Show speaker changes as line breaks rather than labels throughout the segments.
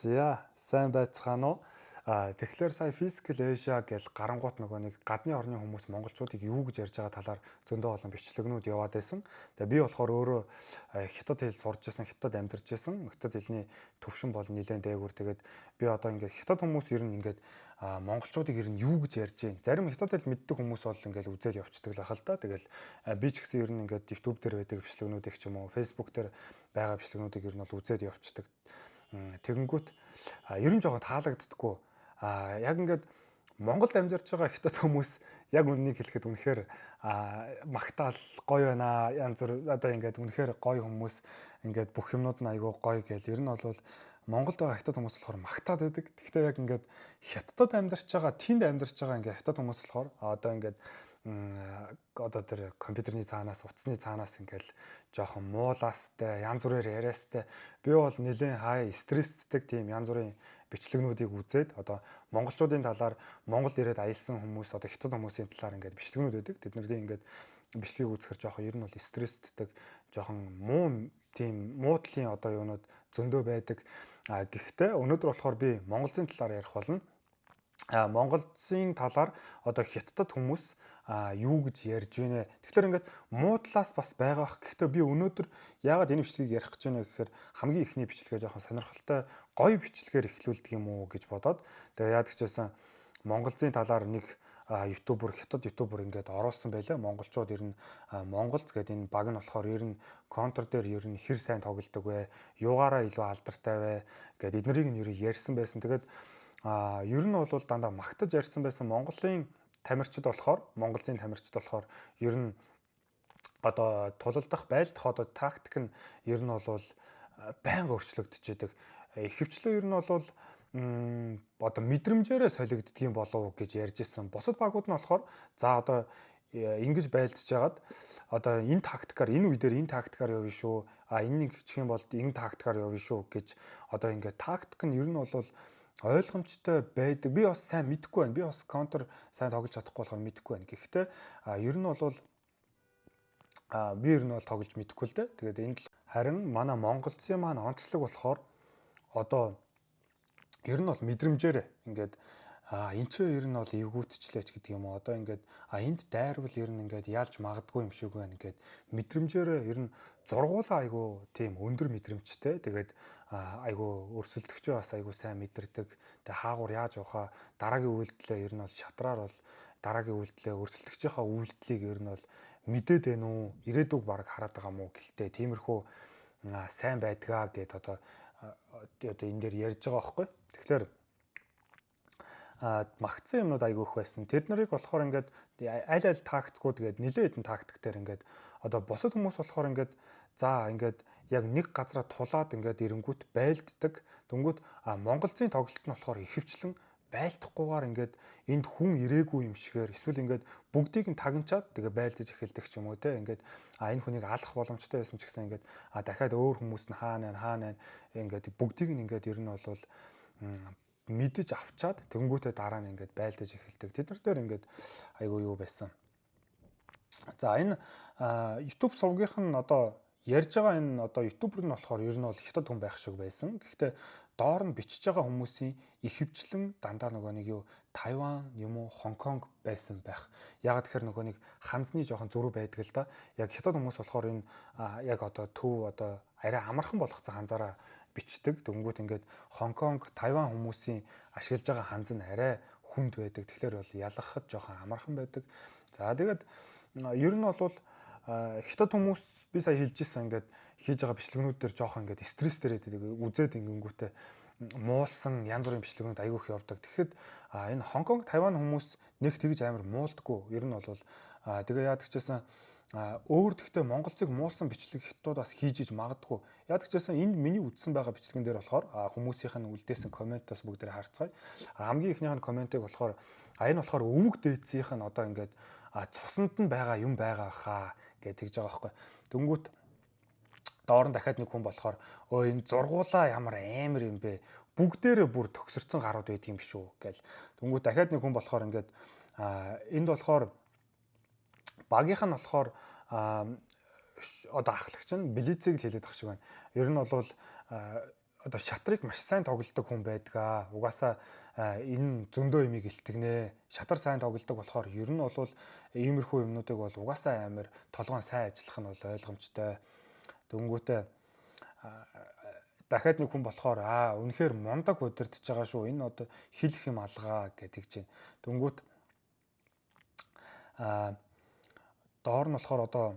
За, сайн байцгаана уу? Тэгэхээр сая Physical Asia гэл гарангуут нөгөө нэг гадны орны хүмүүс монголчуудыг юу гэж ярьж байгаа талаар зөндөө олон бичлэгнүүд яваад байсан. Тэгээ би болохоор өөрөө хятад хэл сурж байсан, хятад амьдарч байсан. Хятад хэлний төвшин бол нэлээд дээгүүр. Тэгээд би одоо ингээд хятад хүмүүс ер нь ингээд монголчуудыг ер нь юу гэж ярьж байна. Зарим хятад хэл мэддэг хүмүүс бол ингээд үзэл явцдаг л ах л да. Тэгэл би ч гэсэн ер нь ингээд YouTube дээр байдаг бичлэгнүүдийг ч юм уу, Facebook дээр байгаа бичлэгнүүдийг ер нь бол үзээд явцдаг. Тэгэнгүүт ер нь жоохон таалагддаггүй. Яг ингээд Монголд амьдарч байгаа хятад хүмүүс яг үннийг хэлэхэд үнэхээр магтаал гоё байна. Янз бүр одоо ингээд үнэхээр гоё хүмүүс, ингээд бүх юмнууд нь айгүй гоё гэл ер нь бол Монголд байгаа хятад хүмүүс болохоор магтаад байдаг. Гэхдээ яг ингээд хятадд амьдарч байгаа, тэнд амьдарч байгаа ингээд хятад хүмүүс болохоор одоо ингээд одоо тэр компьютерний цаанаас, утасны цаанаас ингээл жоохон муулаастай, янз бүрээр яриастай. Би бол нэлээд хай стресстэй тийм янз бүрийн бичлэгнүүдийг үзээд одоо монголчуудын талаар, Монгол ирээд аялсан хүмүүс, одоо хятад хүмүүсийн талаар ингээд бичлэгнүүд байдаг. Тэднэрийн ингээд бичлэгийг үзэхэр жоохон ер нь бол стресстэй, жоохон муу тийм муудлын одоо юунууд зөндөө байдаг. Гэхдээ өнөөдөр болохоор би Монголын талаар ярих болно. Монголын талаар одоо хятадд хүмүүс юу гэж ярьж байна. Тэгэхээр ингээд муудлаас бас байгаа бах. Гэхдээ би өнөөдөр яагаад энэ бичлэгийг ярих гэж байна гэхээр хамгийн эхний бичлэгээ жоохон сонирхолтой гоё бичлэгээр эхлүүлдэг юм уу гэж бодоод, тэгээ яадаг ч байсан Монголын талаар нэг YouTuber, хятад YouTuber ингээд оруулсан байлаа. Монголчууд ер нь, Монголц гэдэг энэ баг нь болохоор ер нь Counter дээр ер нь хэр сайн тоглодог вэ? Юугаараа илүү алдартай вэ? Гэд эднэрийг нь ер нь ярьсан байсан. Тэгээд ер нь бол дандаа магтаж ярьсан байсан. Монголын тамирчид болохоор, Монголын тамирчид болохоор ер нь одоо тулалдах, байлдах одоо тактик нь ер нь бол байнга өөрчлөгдөж идэг. Ихэвчлэн ер нь бол одоо мэдрэмжээрээ солигддөг юм болов гэж ярьж исэн. Бусад багууд нь болохоор за одоо ингэж байлдаж жагаад одоо энэ тактикаар, энэ үе дээр энэ тактикаар явна шүү. Энэ нэг гिचх юм бол энэ тактикаар явна шүү гэж одоо ингээд тактик нь ер нь бол ойлгомжтой байдаг. Би бас сайн мэдэхгүй байна. Би бас Counter сайн тоглож чадахгүй болохоор мэдэхгүй байна. Гэхдээ ер нь бол би ер нь бол тоглож мэдэхгүй л дээ. Тэгээд энэ харин манай монголцын маань онцлог болохоор одоо ер нь бол мэдрэмжээр ингээд энэ ч ер нь бол эвгүүтчлээч гэдэг юм уу. Одоо ингээд энд дайрвал ер нь ингээд ялж магадгүй юм шиг байна ингээд мэдрэмжээр ер нь зургуулаа айгу тийм өндөр мэдрэмжтэй. Тэгээд айгу өрсөлдөгчөө бас айгу сайн мэдэрдэг. Тэгээ хаагур яаж явахаа, дараагийн үйлдэлээ ер нь бол шатраар бол дараагийн үйлдэлээ, өрсөлдөгчийнхаа үйлдэлийг ер нь бол мэдээд байна уу, ирээдүг баг хараад байгаа мó гэлтэй тиймэрхүү сайн байдгаа гэд одоо одоо энэ дээр ярьж байгаа байхгүй. Тэгэхээр магтсан юмнууд айгүй их байсан. Тэд нарыг болохоор ингээд аль аль тактикууд гээд нэлээд хэдэн тактик дээр ингээд одоо бусад хүмүүс болохоор ингээд за ингээд яг нэг газараа тулаад ингээд эренгүүт байлддаг. Дөнгөт монголцын тоглолт нь болохоор ихэвчлэн байлдахгүйгээр ингээд энд хүн ирээгүй юм шигээр эсвэл ингээд бүгдийг нь тагнчаад тэгээ байлдаж эхэлдэг ч юм уу те. Ингээд энэ хүнийг алах боломжтой байсан ч гэсэн ингээд дахиад өөр хүмүүс нь хаана хаана ингээд бүгдийг нь ингээд ер нь бол мэдэж авчаад тэнгүүтээ дараа нь ингээд байлдаж эхэлдэг. Тэд нар дээр ингээд айгүй юу байсан. За, энэ YouTube сувгийнх нь одоо ярьж байгаа энэ одоо YouTuber нь болохоор ер нь бол хятад хүн байх шиг байсан. Гэхдээ доор нь бичиж байгаа хүмүүсийн ихэвчлэн дандаа нөгөө нэг юу Тайван юм уу, Хонконг байсан байх. Яг тэгэхээр нөгөө нэг ханзны жоохон зөрүү байдаг л да. Яг хятад хүмүүс болохоор энэ яг одоо төв одоо арай амархан болгоцсон ханзаараа бичдэг. Дөнгөт ингээд Хонконг, Тайван хүмүүсийн ашиглаж байгаа ханз нь арай хүнд байдаг. Тэгэхээр бол ялгахад жоохон амархан байдаг. За, тэгээд ер нь бол хятад хүмүүс би сая хэлж ирсэн ингээд хийж байгаа бичлэгнүүд дээр жоохон ингээд стресс дээр үзээд ингэнгүүтээ муулсан янз бүрийн бичлэгнүүд айгүйх явдаг. Тэгэхэд энэ Хонконг, Тайван хүмүүс нэг тэгж амар муулдаггүй. Ер нь бол тэгээ яадаг ч гэсэн өөр тэгтээ монголцыг муулсан бичлэг хятадууд бас хийж иж магадгүй. Яадаг ч гэсэн энд миний үзсэн байгаа бичлэгэн дээр болохоор хүмүүсийнх нь үлдээсэн комментоос бүгдээр харцгаая. Хамгийн эхнийх нь комментыг болохоор энэ болохоор өвөг дээдсийнх нь одоо ингээд цуснд нь байгаа юм байгаа хаа гэж тэгж байгаа байхгүй. Дөнгүүт доор нь дахиад нэг хүн болохоор өө энэ зургуулаа ямар амар юм бэ? Бүгдээрээ бүр төгсөрцөн гарууд байдаг юм шүү гэл. Дөнгүүт дахиад нэг хүн болохоор ингээд энд болохоор багийнх нь болохоор одоо ахлагч нь Блицийг л хэлээд ах шиг байна. Ер нь бол одоо шатрыг маш сайн тоглодог хүн байдгаа. Угаасаа энэ зөндөө юмыг илтгэнэ. Шатар сайн тоглодог болохоор ер нь бол иймэрхүү юмнуудыг бол угаасаа амар толгоон сайн ажиллах нь бол ойлгомжтой. Дөнгүүтээ дахиад нэг хүн болохоор үнэхээр мундаг удирдах байгаа шүү. Энэ одоо хэлэх юм алгаа гэдэг чинь. Дөнгүүт доор нь болохоор одоо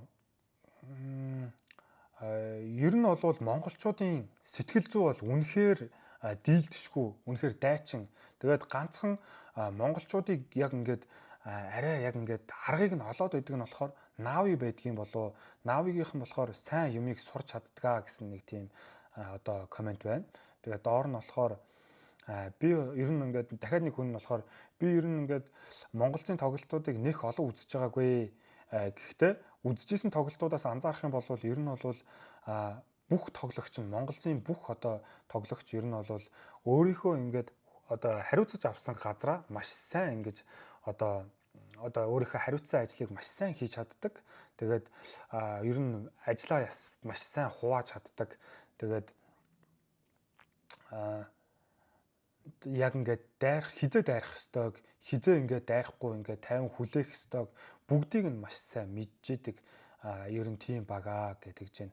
ер нь бол монголчуудын сэтгэл зүй бол үнэхээр дийлдэшгүй, үнэхээр дайчин. Тэгээд ганцхан монголчуудыг яг ингээд арай яг ингээд аргыг нь олоод байдаг нь болохоор Нави байдгийн болов Навигийнхан болохоор сайн юмыг сурч чаддгаа гэсэн нэг тийм одоо комент байна. Тэгээд доор нь болохоор би ер нь ингээд дахиад нэг хүн нь болохоор би ер нь ингээд Монголын тоглолтуудыг нэх олон үзэж байгаагүй. Гэхдээ үзэжсэн тоглолтуудаас анзаарах юм бол ер нь бол бүх тоглогч нь Монголын бүх одоо тоглогч ер нь бол өөрийнхөө ингээд одоо хариуцаж авсан газраа маш сайн ингэж одоо өөрийнхөө хариуцсан ажлыг маш сайн хийж чаддаг. Тэгээд ер нь ажлаа маш сайн хувааж чаддаг. Тэгээд яг ингээд дайрах хизээ дайрах ёстойг хизээ ингээд дайрахгүй ингээд тайван хүлээх ёстойг бүгдийг нь маш сайн мэдчихэдэг. Ер нь тийм бага гэдэг чинь.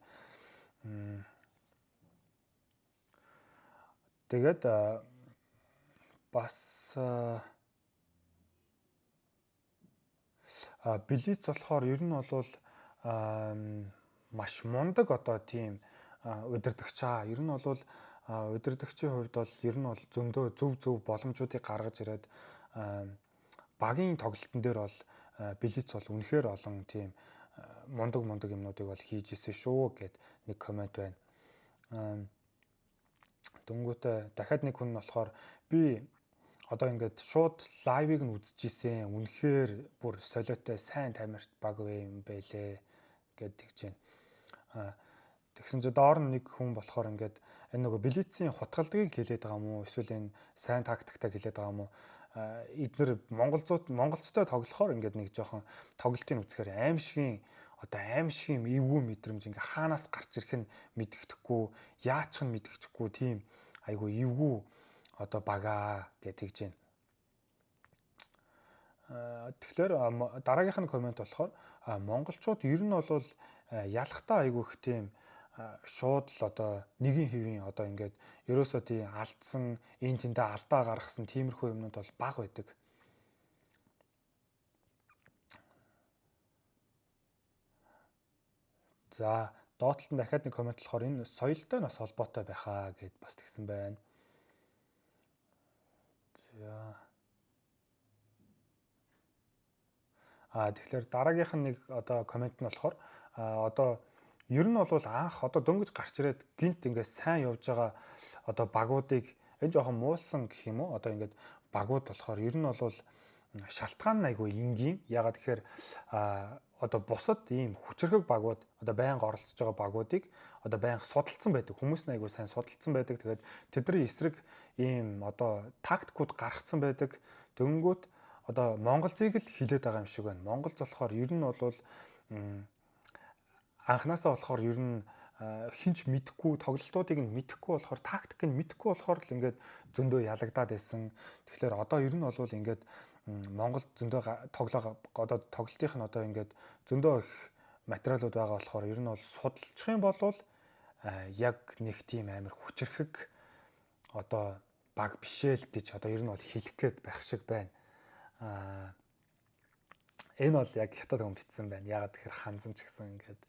Тэгээд бас Блиц болохоор ер нь бол маш мундаг одоо тийм удирдагчаа. Ер нь бол удирдагчийн хувьд бол ер нь бол зөндөө зөв боломжуудыг гаргаж ирээд багийн тоглолтын дээр бол Блиц бол үнэхээр олон тийм мундаг юмнуудыг бол хийж исэн шүү гэд нэг комент байна. Дөнгөтэй дахиад нэг хүн нь болохоор би одоо ингээд шууд лайвыг нь үзчихсэн. Үнэхээр бүр солиотой сайн тамирт баг юм байлээ гэд тэгж байна. Тэгсэн чинь доор нь нэг хүн болохоор ингээд энэ нөгөө Блицийн хутгалдгийг хэлээд байгаа юм уу? Эсвэл энэ сайн тактиктай хэлээд байгаа юм уу? Эднэр монголцтой тоглохоор ингээд нэг жоохон тоглолтыг үзэхээр аимшигын одоо аимшиг юм эвгүй мэдрэмж ингээ хаанаас гарч ирэх нь мэддэхгүй, яачих нь мэддэхгүй тийм айгүй эвгүй одоо бага гэж тэгж байна. Тэгэхээр дараагийнх нь комент болохоор монголчууд ер нь бол ялахтаа айгүй их тийм шууд л одоо нэгin хэвийн одоо ингээд ерөөсөө тийм алдсан, энэ тэндээ алдаа гаргасан тиймэрхүү юмнууд бол бага байдаг. За доотлолт нь дахиад нэг комент болохоор энэ соёлтой нас холбоотой байхаа гэд бас тэгсэн байна. За. Тэгэхээр дараагийнх нь нэг одоо комент нь болохоор одоо ер нь бол анх одоо дөнгөж гарч ирээд гинт ингээд сайн явж байгаа одоо багуудыг энэ жоохон муулсан гэх юм уу? Одоо ингээд багууд болохоор ер нь бол шалтгаан нь айгүй энгийн. Ягаад гэхээр одоо бусад ийм хүчирхэг багууд одоо байнга оролцож байгаа багуудыг одоо байнга судалсан байдаг. Хүмүүс нь айгүй сайн судалсан байдаг. Тэгээд тэдний эсрэг ийм одоо тактикууд гаргацсан байдаг. Тэнгүүт одоо Монголзыг л хилээд байгаа юм шиг байна. Монголз болохоор ер нь бол анханасаа болохоор ер нь хинч мэдэхгүй, тоглолтуудыг нь мэдэхгүй болохоор тактик нь мэдэхгүй болохоор л ингээд зөндөө ялагдаад байсан. Тэгэхээр одоо ер нь бол ингээд Монгол зөндөө тоглоо одоо тоглолтынх нь одоо ингээд зөндөө их материалууд байгаа болохоор ер нь бол судалчих юм бол яг нэг тийм амар хүчирхэг одоо баг бишээ л гэж одоо ер нь бол хэлэх гээд байх шиг байна. Энэ бол яг хятад хүн бичсэн байна. Ягаад тэгэхээр ханзан ч гэсэн ингээд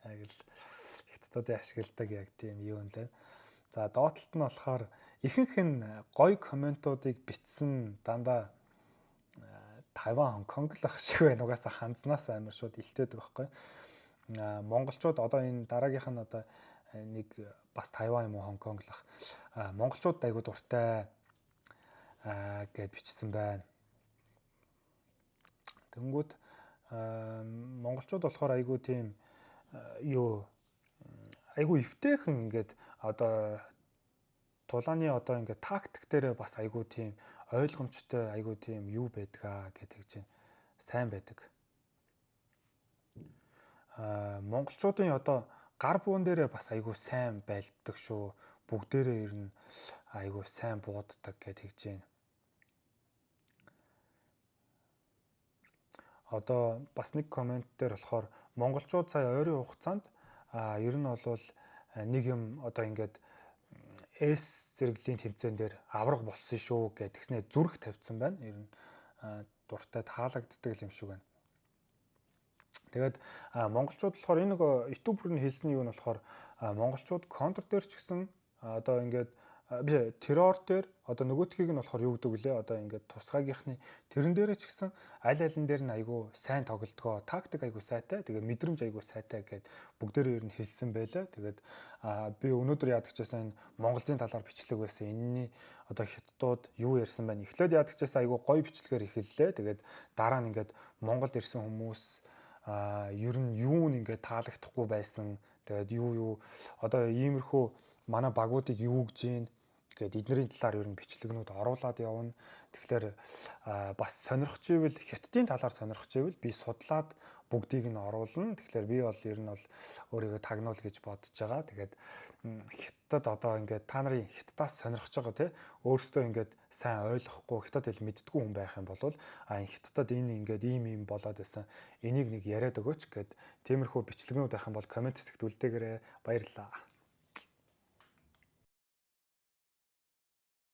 яг л хятадуудын ашигладаг яг тийм юу юм лээ. За доотлолт нь болохоор ихэнх нь гоё комментуудыг бичсэн дандаа Тайван, Хонконг л ах шиг байна. Угаасаа ханзнаас амар шууд илтээдэг байхгүй. Монголчууд одоо энэ дараагийнх нь одоо нэг бас Тайван юм уу Хонконг л ах. Монголчууд айгуу дуртай гэд бичсэн байна. Тэнгүүд монголчууд болохоор айгуу тийм юу айгуу эвтэйхэн ингээд одоо тулааны одоо ингээд тактик дээрээ бас айгуу тийм ойлгомжтой айгуу тийм юу байдгаа гэдэг чинь сайн байдаг. Монголчуудын одоо гар бүүн дээрээ бас айгуу сайн байлддаг шүү. Бүгдээрээ ер нь айгүй сайн бууддаг гэж тэгж байна. Одоо бас нэг комент дээр болохоор монголчууд сая ойрын хугацаанд ер нь бол нэг юм одоо ингээд S зэрэглэлийн тэмцээн дээр авраг болсон шүү гэж тэгснээ зүрх тавьсан байна. Ер нь дуртай таалагддаг юм шиг байна. Тэгээд монголчууд болохоор энэ нөгөө YouTuber нь хэлсэн юу нь болохоор монголчууд контр дээр ч гэсэн одоо ингээд биш террор дээр одоо нөгөөдхийг нь болохоор юу гэдэг вүлээ, одоо ингээд тусгаагийнхны тэрэн дээрээ ч гэсэн аль алин дээр нь айгүй сайн тоглодгоо, тактик айгүй сайтай, тэгээ мэдрэмж айгүй сайтай гэд бүгдээрээ ер нь хэлсэн байлаа. Тэгээд би өнөөдөр яадаг ч гэсэн энэ Монголын талаар бичлэг байсан. Энэний одоо хятадууд юу ярьсан байна. Эхлээд яадаг ч гэсэн айгүй гоё бичлэгээр эхэллээ. Тэгээд дараа нь ингээд Монголд ирсэн хүмүүс ер нь юу нь ингээд таалагдахгүй байсан. Тэгээд юу одоо иймэрхүү манай багуудыг юу гэж юм гээд эднэрийн талаар ер нь бичлэгнүүд оруулаад явна. Тэгэхээр бас сонирхож ивэл, хятадын талаар сонирхож ивэл би судлаад бүгдийг нь оруулна. Тэгэхээр би бол ер нь бол өөрийгөө тагнуул гэж бодож байгаа. Тэгээд хятад одоо ингээд та нарын хятадаас сонирхож байгаа те өөрсдөө ингээд сайн ойлгохгүй, хятад хэл мэддэггүй хүн байх юм бол энэ хятадад энэ ингээд ийм ийм болоод байсан. Энийг нэг яриад өгөөч гэд тиймэрхүү бичлэгнүүд байх юм бол комент хэсэгт үлдээгээрэй. Баярлалаа.